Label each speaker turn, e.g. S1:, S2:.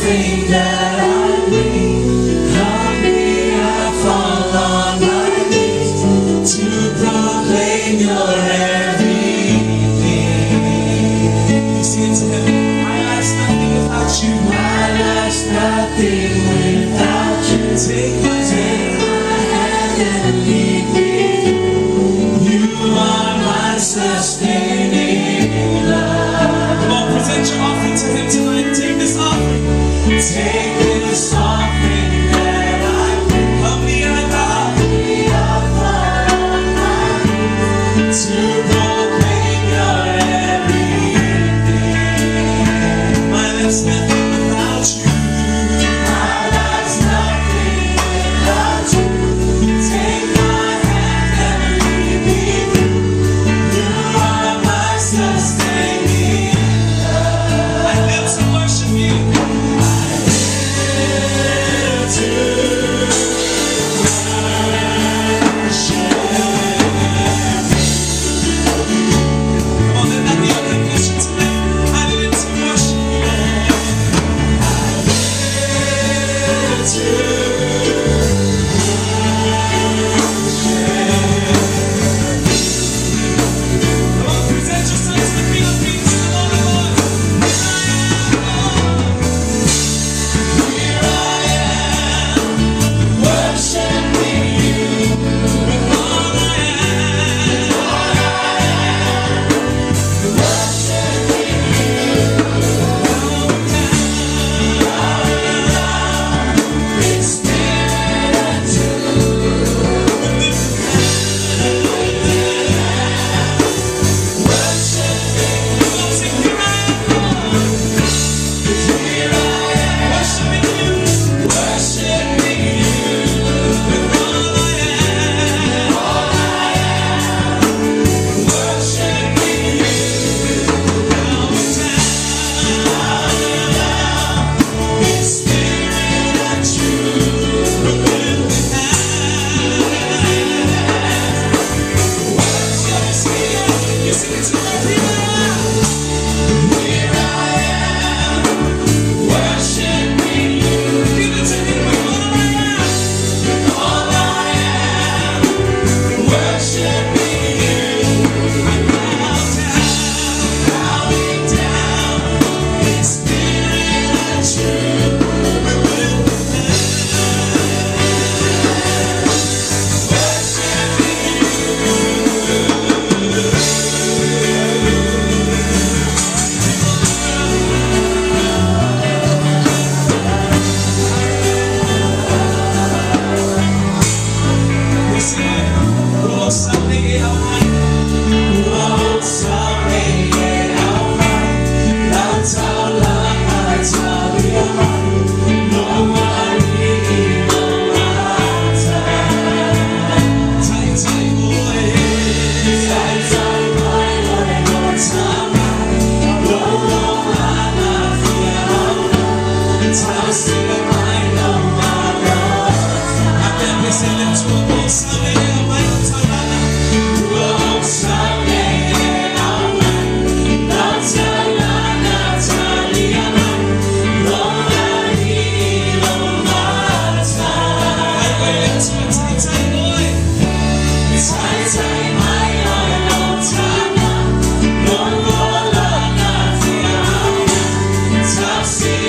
S1: Offering that I bring, humbly I fall on my knees to proclaim your everything.
S2: You sing it to him. My life's nothing without you.
S1: My life's nothing without you.
S2: Take my
S1: Take
S2: hand.
S1: my hand and lead me through. You are my sustaining love.
S2: Come on, present your offering to him tonight. Take this offering.
S1: Take this offering that I bring.
S2: Humbly I bow.
S1: I fall on my knees to proclaim your everything.
S2: My life's nothing without you.
S1: My life's nothing without you. Take my hand and lead me through. You are my sustaining love.
S2: I live to worship you.
S1: Live to worship.
S2: Come on, let that be your confession tonight. I live to worship you, Lord.
S1: Live to
S2: Come on, present yourself to the King of Kings and the Lord of Lords. Here I am, Lord.
S1: Here I am, worshiping you.
S2: With all I am.
S1: Worshiping you.
S2: Bowing down.
S1: In spirit and truth.
S2: With lifted
S1: Worshiping
S2: Come on, sing, here I am, Lord.
S1: Here I am,
S2: Worshiping you.
S1: worshiping you.
S2: With all I am.
S1: All I am, worshiping you.
S2: Bowing down.
S1: Bowing down in spirit and truth.
S2: With lifted hands.
S1: Worshiping
S2: You sing it to Lord, here I am.
S1: Here I am, worshiping you.
S2: Give it to him with all I am.
S1: All I am, worshiping you.
S2: I bow down.
S1: Bowing down in spirit and truth.
S2: With lifted
S1: Worshiping you.
S2: We sing, Ua saule e au mai.
S1: Ua ou saule e au mai, lau taulaga talia mai, lou alii ma Mata.
S2: Taitai oe.
S1: Taitai mai oe ota mai, lou ohana fia auna, tausiga mai lou alofa.
S2: Ua ou saule e au mai lau taulaga.
S1: Ua ou saule e au mai, lau taulaga talia mai, lou alii lou Mata.
S2: Ai oe le Atua taitai oe.
S1: Taitai mai oe ota mai, lou olaga fia auna, tausiga